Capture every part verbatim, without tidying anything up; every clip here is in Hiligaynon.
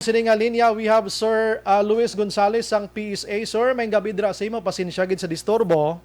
sini nga linya, we have Sir, ah, Luis Gonzales sang P S A. Sir, may gabi dira sa imo. Pasensya gid sa disturbo.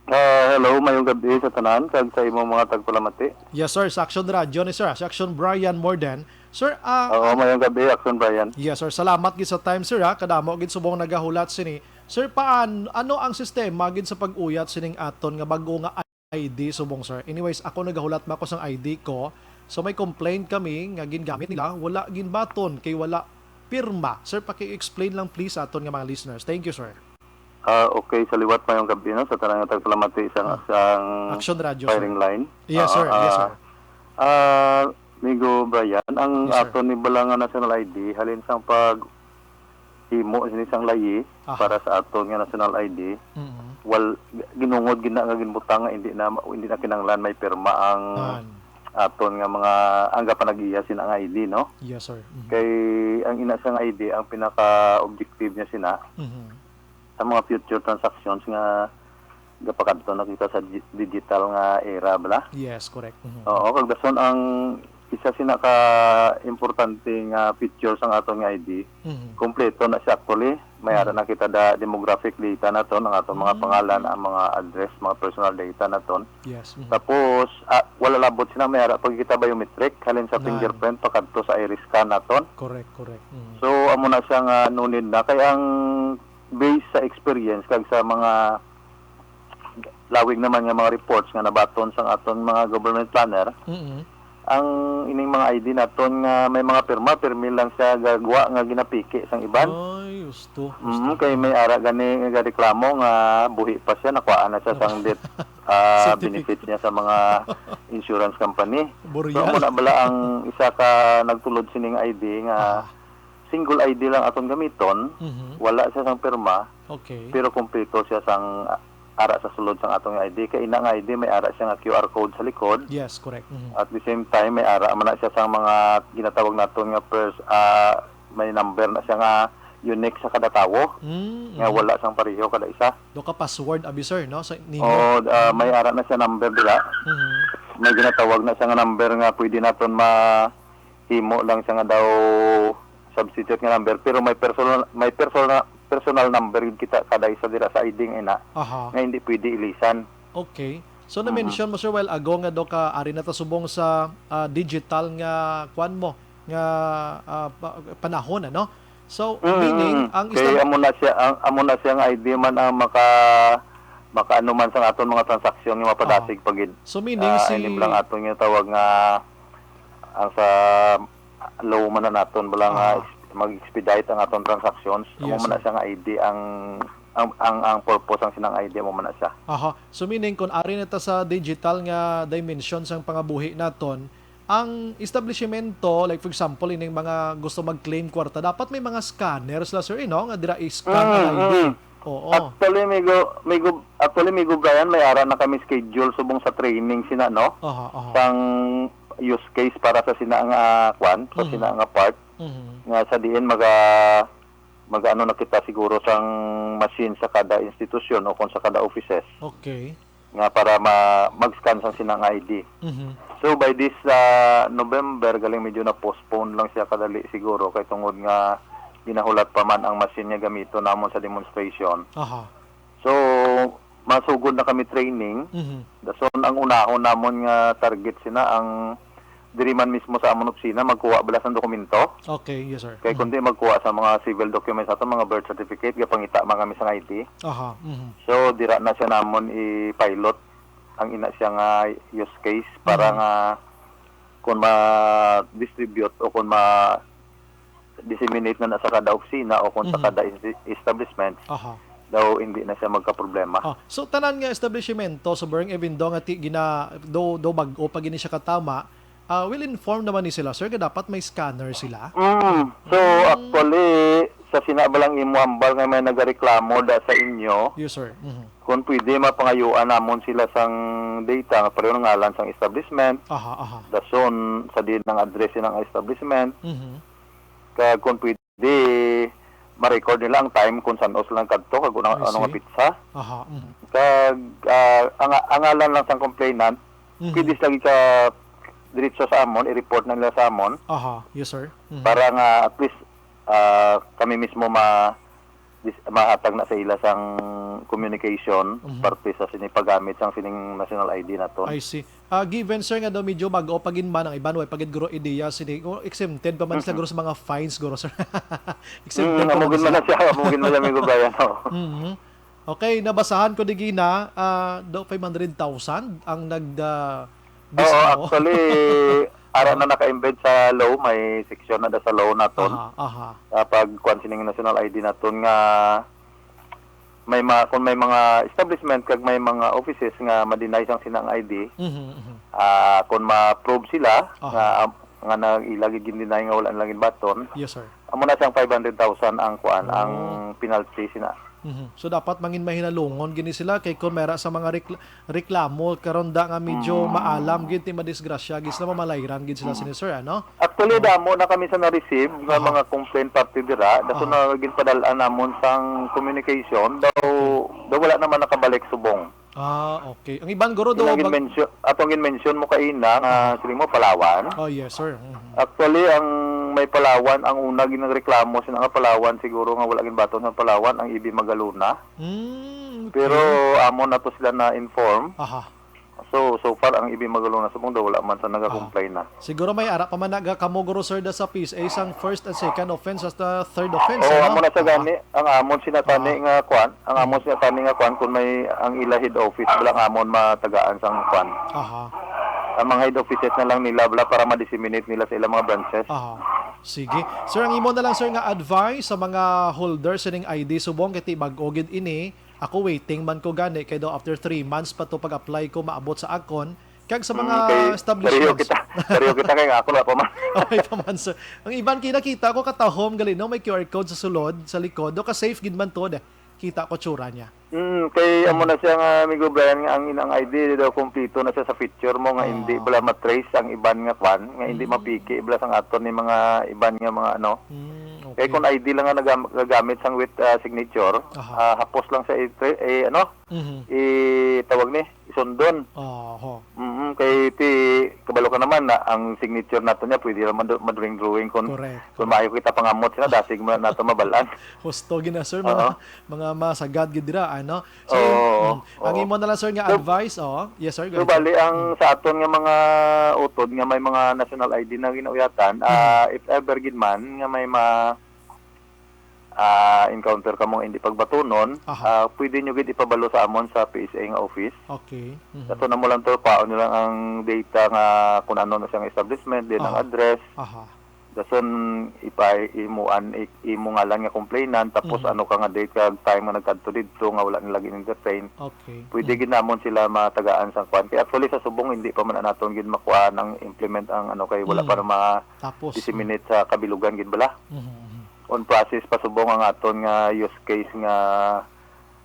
Ah, hello, mayong gabi sa tanan, kag sa imong mga tagpalamati. Yes, sir. Sa Action Radio ni, sir, ah, sa Action Brian Morden. Sir, ah, Oo, ano mayong gabi, Action Brian. Yes, sir. Salamat gid sa time, sir, ha. Kadamo gid subong nagahulat sini. Sir, paan-, ano ang sistema gid sa pag-uyat sining aton nga bag-o nga I D subong, sir? Anyways, ako nagahulat man ko sang I D ko. So, may complaint kami nga gingamit nila, wala ginbaton kay wala pirma. Sir, paki-explain lang please sa aton nga mga listeners. Thank you, sir. Ah, okay, sa liwat mayong gabi, no, sa tanan nga tagpalamati sa, Ah. sa Action Radio, sir. Firing line. Yes, Ah, sir. Yes, ah, sir. ah, Migo Brian, ang Yes, sir. aton ni bala nga national I D, halin sang pag himo sini sang layi Aha. para sa aton nga national I D, Mm. wal, ginungod gina nga ginbutang nga hindi na, hindi na kinahanglan may pirma ang An. aton nga mga, ang gapanag-iya sina nga I D, no? Yes, sir. Mhm. Kay ang ina sang I D, ang pinaka-objective niya sina, Mhm. sa mga future transactions nga gapakadto na kita sa di-, digital nga era, bala. Yes, correct. Mhm. Oo, kag dason ang isa sina ka importante nga feature sang aton nga I D, Mhm. kompleto na siya actually. May ara Mhm. na kita da demographic data naton, ang aton mga Mm. pangalan, ang mga address, mga personal data naton. Yes. Mhm. Tapos, ah, wala labot sina, may ara pa kita biometric, halin sa Nan. fingerprint pakadto sa iris scan naton. Correct, correct. Mhm. So, amo na siya nga no need na. Kay ang based sa experience kag sa mga lawig naman nga mga reports nga nabaton sang aton mga government planner, Mm-mm. ang ining mga I D naton nga may mga pirma, pirmi lang siya gagwa nga ginapiki sang iban. Ay, gusto, Mm, gusto. kay may ara gani nga reklamo nga buhi pa siya, nakuha na siya sang death, ah, Certificate. benefits niya sa mga insurance company. So, Boreal. amo na bala ang isa ka nagtulod sining I D nga Ah. single I D lang aton gamiton, Mhm. wala siya sang pirma, Okay. pero kompleto siya sang, ah, ara sa sulod sang aton nga I D. Kay ina nga I D may ara siya nga Q R code sa likod. Yes, correct. Mhm. At the same time, may ara man na siya sang mga ginatawag naton nga pers-, ah, may number na siya nga unique sa kada tawo, Mm, nga mhm. wala sang pareho kada isa. Do ka password, abi, sir, no? Sa nimo. O, ah, may ara na siya number dira. Mhm. May ginatawag na siya nga number nga pwede naton ma-, himo lang siya nga daw substitute nga number, pero may personal, may personal, personal number gid kita kada isa dira sa I D nga ina Aha. nga hindi pwede ilisan. Okay. So, Mhm. na-mention mo, sir, while ago nga do ka ari na ta subong sa, ah, digital nga kwan mo, nga, ah, pa-, panahon, ano? So, Mm, meaning, mm. ang Kay istab- amo na siya, ang, amo na siya nga I D man ang maka-, makaano man sa aton mga transaksyon nga mapadasig Ah. pa gid. So, meaning Ah, si inim lang aton nga tawag nga ang sa law man na naton, bala nga Aha. ex-, mag-expedite ang aton transactions, amo Yes, man na sir. siya nga I D ang, ang, ang, ang purpose ang sinang I D, amo man na siya. Aha. So, meaning, kung ari na ta sa digital nga dimension sang pangabuhi naton, ang establishmento, like, for example, ining mga gusto mag-claim kwarta, dapat may mga scanner sila, sir, eh, no? Nga dira i-scan ang Mm, I D. mm. Oo. Actually, Migo, Migo, actually, Migo Brian, may ara na kami schedule subong sa training sina, no? Aha, aha. Sang use case para sa sina nga, kwan, sa Mhm. sina nga part, Mhm. nga sa diin maga-, mag-ano na kita siguro sang machine sa kada institusyon o kung sa kada offices Okay. nga para ma-, mag-scan sang sina nga I D. Mhm. So, by this, ah, November, galing medyo na-postpone lang siya kadali siguro kay tungod nga ginahulat pa man ang machine nga gamiton namon sa demonstration. Aha. So, masugod na kami training. Mhm. Dason ang unahon namon nga target sina ang diri man mismo sa amon opisina, magkuha bala sang dokumento. Okay, yes, sir. Kay Mhm. kundi magkuha sa mga civil documents ato, mga birth certificate, gapangita man kami sa I D. Aha, mhm. So, dira na siya namon i-pilot ang ina siya nga use case para Mhm. nga kung ma-distribute o kung ma-disseminate na, na sa kada opisina o kung sa Mhm. kada insti-, establishment, Aha. daw hindi na siya magkaproblema. Ah, so, tanan nga establishmento sa Burng, even though nga ti-, gina-, do, do bag-o pa gini siya katama, ah, well informed naman ni sila, sir, nga dapat may scanner sila? Mm. So, Mm. actually, sa sina ba lang imo hambal nga may nagareklamo da sa inyo, Yes, sir. Mhm. kung pwede, mapangayuan namon sila sang data nga pareho nga ngalan sang establishment, Aha, aha. dason sa diin ang address sang establishment, Mhm. kag kung pwede, ma-record nila ang time kung san-o sila nagkadto kag una, I ano nga see. petsa. Aha, mhm. Kag, ah, ang, ang ngalan lang sang complainant, Mhm. pwede sila gika-, diretso sa amon, i-report na nila sa amon. Aha, yes, sir. Mhm. Para nga at least, ah, kami mismo ma-, dis-, mahatag na sa ila sang communication Mhm. parte sa sini paggamit sang sining national I D naton. I see. Ah, given, sir, nga daw medyo bag-o pa gid man, ang iban way pa gid guro ideya sini, o exempted pa man sila Mhm. guro sa mga fines, guro, sir. Exempted Mm, pa amo man gid man sila. na siya, amo gid man siya, Amigo Brian, oo. Mhm. Okay, nabasahan ko di gina, ah, daw five hundred thousand ang nag, ah, Oo, mismo. Actually, ara Aha. na naka-embed sa law, may section na da sa law naton. Aha, aha. Sa pagkuan sining national I D naton nga may ma-, kung may mga establishment kag may mga offices nga ma-deny sang sinang I D, Mhm, mhm. ah, kung ma-prove sila Aha. nga, nga nag-, ila gid gin-deny nga wala nila ginbaton, Yes, sir. amo na siyang five hundred thousand ang kuan, ang Oh. penalty sina. Mhm. So, dapat mangin mahinalungon gini sila kay kung mera sa mga rekl-, reklamo karon da nga medyo Mm. maalam gid ti madisgrasya gid sila, mamalayran gid sila Mm. sini, sir, ano? Actually, Oh. damo na kami sa na-receive nga Aha. mga complaint parte dira. Dason Aha. na ginpadal-an namon sang communication. Daw, Okay. daw wala naman nakabalik subong. Ah, okay. Ang iban guro Yun daw ang bag- gin-mention, atong gin-mention mo kaina nga Aha. sila mo Palawan. Oh, yes, sir. Mhm. Actually, ang may Palawan, ang una ginreklamo sila nga Palawan, siguro nga wala ginbaton sa Palawan, ang Ibi Magalona. Mm, okay. Pero amo na to sila na-inform. Aha. So, so far, ang Ibi Magalona subong daw wala man sa Ah. nagakomplain na. Siguro may ara pa man naga kamo, guro, sir, da sa P S A sang first and second offense hasta third offense, Oo, ano? amo na sa Ah. gani, ang amon sina tani Ah. nga kwan, ang amon Mm. sina tani nga kwan, kung may ang ila head office, bala ang amon matagaan sang kwan. Aha. Ang mga head offices na lang nila, bala, para ma-disseminate nila sa ilang mga branches. Aha. Sige. Sir, ang imo na lang, sir, nga advice sa mga holder sining I D subong kay ti bag-o gid ini, Ako waiting man ko gani kay daw after three months pa to pag-apply ko maabot sa akon. Kag sa mga Mm, kay establishments. Pareho kita. Pareho kita kay nga ako na pa man. Okay pa man, sir. Ang iban kinakita ko katahom gali, no, may Q R code sa sulod, sa likod. Do ka safe gid man to, de. Kita ko tsura niya. Mm, kay amo Mm. na siya nga, Amigo Brian, nga ang inang I D daw kompleto na siya sa feature mo nga hindi Ah. bala matrace ang iban nga kwan, nga hindi Mm. mapiki bala sang aton ni mga iban nga mga ano. Mm, Kay okay. kung I D lang nga nagam-, gagamit sang with, ah, signature, Aha. ah, hapos lang sa i-, eh, ano, Mhm. i-, tawag ni, isundon. Oho. Mm, kay ti, kabalo ka naman na ang signature nato niya, pwede ra man do-, madrawing-drawing kung, Correct, kung correct. maayo kita pangamot sila, dasig mo na nato mabalaan. Husto gid na, sir, mga, Oo. mga masagad gid dira, ano? So, Oo, mm, ang oo. imo na lang, sir, nga So, advice, oh. Yes, sir, go so, ahead, sir. bali, ang Mm. sa aton nga mga utod nga may mga national I D na ginauyatan, Mm. ah, if ever gid man nga may ma-, ah, encounter kamo nga hindi pagbatunon, Aha. ah, pwede nyo gid ipabalo sa amon sa P S A nga office. Okay. Mhm. Ato na mo lang to, paon nyo lang ang data nga kung ano na siyang establishment, then ang Aha. address. Aha. Dason ipa-, imuan, i-, imo ngalan nga complainant, tapos Mhm. ano ka nga date kag time nga nagkadto didto nga wala nila gin-entertain. Okay. Pwede Mhm. gid namon sila matagaan sang kwan. Kay actually sa subong hindi pa man naton gid makuha ang implement ang ano kay wala Mhm. pa na Tapos, ma-disseminate sa kabilugan gid bala. Mhm, mhm. On process pa subong ang aton nga use case nga,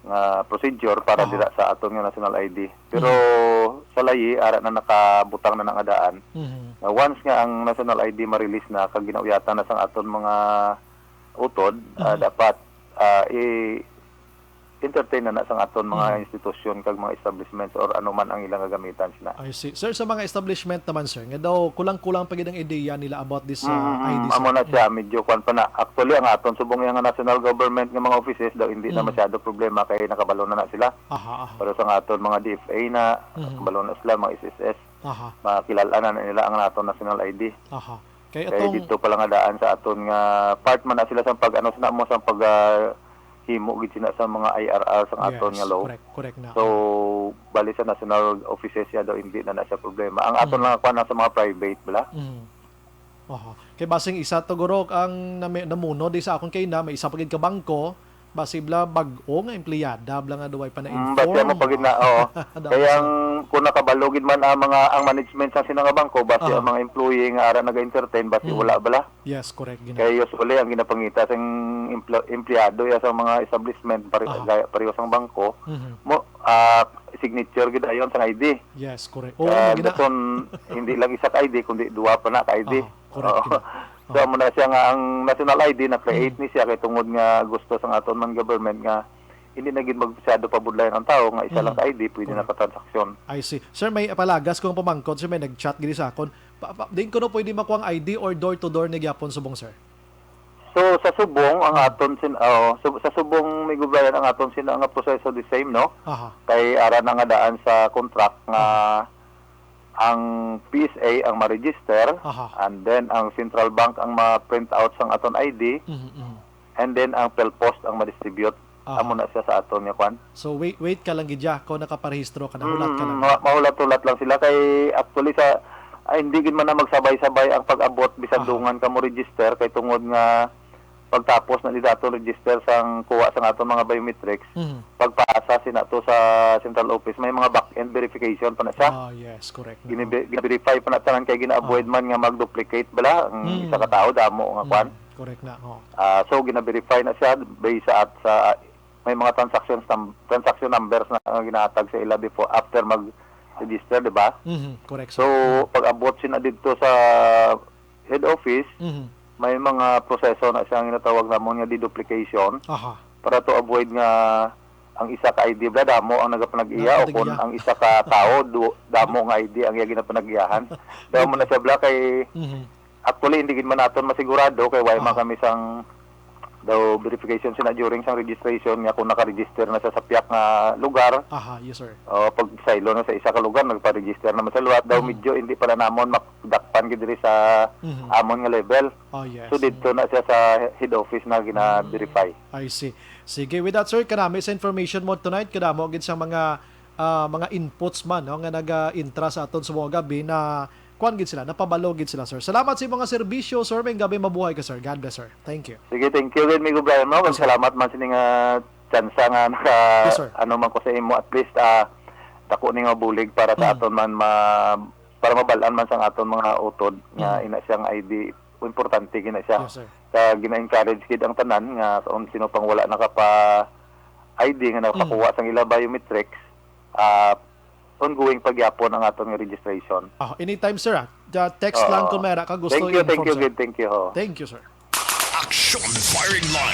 nga procedure para Aha. dira sa aton nga national I D. Pero Mhm. sa layi, ara na nakabutang na nga daan. Mhm. Nga once nga ang national I D ma-release na, kag ginauyatan na sang aton mga utod, ah, Mhm. dapat, ah, i-entertain na na sang aton mga Mhm. institusyon kag mga establishments or ano man ang ilang gagamitan sina. I see. Sir, sa mga establishment naman, sir, nga daw kulang-kulang pa gid ang ideya nila about this, ah, Mm, I D, sir. amo na siya, Mm. medyo kwan pa na. Actually, ang aton subong nga national government nga mga offices daw hindi na Mm. masyado problema kay nakabalo na na sila. Aha, aha. Pero sa nga aton mga D F A na, Mhm. kabalo na sila, mga S S S, Aha. makilala na nila ang aton national I D. Aha. Kay Kay atong dito pa lang nga daan sa aton nga part man na sila sa pag, ano, sa mo, sa pag, ah, himo gid sina sa mga I R R sa aton Yes, nga law. correct, correct na. So, bali sa national offices siya daw, hindi na na siya problema. Ang aton Mm. lang kuwan na sa mga private, bala. Mm. Oho. Kay basing isa to, guro, ang nami-, namuno di sa akon kay na, may isa pa gid ka bangko, basi bla bag-o nga empleyada bla nga daw ay pa Mm, na-inform. basi amo pa gid na, oo. Daw Kaya sila. ang, kung nakabalo gid man ang mga, ang management sa sina nga bangko, basi Aha. ang mga employee nga ara naga-entertain, basi Mm. wala bala. Yes, correct, gina. Kay usually, ang ginapangita sang empl-, empleyado ya sa mga establishment, pare-, Aha. gaya, pareho sang bangko, Mhm. mo, ah, signature gid ayon sang I D. Yes, correct. Oo, Ah, gina. dason, hindi lang isa ka I D, kundi duha pa na ka I D. Aha, correct, Oo. gina. So, Oo. amo na siya nga ang national I D, na-create Mhm. ni siya kay tungod nga gusto sang aton man government nga hindi na gid masyado pabudlayan ang tao nga isa lang Mhm. ka I D, pwede na Correct. ka transaksyon. I see. Sir, may palagas kong pamangkot, sir, may nag-chat gid sa akon. Pa, pa, din kuno pwede makuha ang I D or door to door ni gyapon subong, sir? So sa subong ang Ah. aton sin oh, so, sa subong, Migo Brian, ang aton sina nga proseso the same, no? Aha. Kay ara na nga daan sa contract nga ang P S A ang ma-register, Aha. and then ang central bank ang ma-print out sang aton I D, Mhm, mhm. and then ang PhilPost ang ma-distribute. Aha. Amo na siya sa aton nga kwan. So wait, wait ka lang gid dya kung nakaparehistro ka, nahulat ka lang. Mm, ma- mahulat-hulat lang sila kay actually sa ay, hindi gid man na magsabay-sabay ang pag-abot bisan Aha. dungan ka mo register kay tungod nga pagtapos na nila aton register sang kuha sang aton mga biometrics, Mhm. pagpasa sina to sa central office, may mga back-end verification pa na siya. Ah, yes, correct na. Ginibe- Gina-verify pa na tanan kay gina-avoid Ah. man nga mag-duplicate bala ang Mm. isa ka tawo, damo nga kwan. Mm, correct na. Oh. Ah, so gina-verify na siya based sa at sa may mga transactions num- transaction numbers na nga ginahatag sa ila before, after mag-register, di ba? Mhm, correct, So sir. pag-abot sina didto sa head office, Mhm. may mga proseso na siya nga ginatawag namon nga deduplication Aha. para to avoid nga ang isa ka I D bala damo ang nagapanag-iya o Nagapanag-iya. Kung ang isa ka tawo du- damo nga I D ang iya ginapanag-iyahan. Kaya mo na siya bala kay Mhm. actually hindi gid man naton masigurado kay wala man Ah. kami sang daw verification sina during sang registration nga kung naka-register na siya sa piyak nga lugar Aha, yes, sir. o pag saylo na sa isa ka lugar nagpa-register naman sa luwat daw Mhm. medyo hindi pala namon makdakpan gid diri sa Mhm. amon nga level. Oh, yes. So didto na siya sa head office na gina-verify. I see. Sige, with that, sir, kanami sa information mo tonight, kadamo gid sa mga ah, mga inputs man, no, nga naga-intra sa aton sa mga gabi na kuan gid sila, napabalo gid sila, sir. Salamat sa imong nga serbisyo, sir. May gabi, mabuhay ka, sir. God bless, sir. Thank you. Sige, thank you gid, Migo Brian, no? Yes, sir. Salamat man sini nga tsansa nga naka Yes, sir. ano man ko sa imo, at least ah dako ni nga bulig para sa Mm. aton man ma, para mabal-an man sang aton mga utod nga Mm. ina siyang I D, importante gina siya. Yes, sir. Sa gina-encourage gid ang tanan nga kung sino pang wala nakapa I D nga nakapakuha sang ila biometrics, ah, ongoing pagyapon ang aton nga registration. Ah, anytime, sir, ah. Ja, text Oo. lang kung may ara ka gusto Thank you, thank i-inform, you, sir. Gid. Thank you, ho. Thank you, sir. Action Firing Line.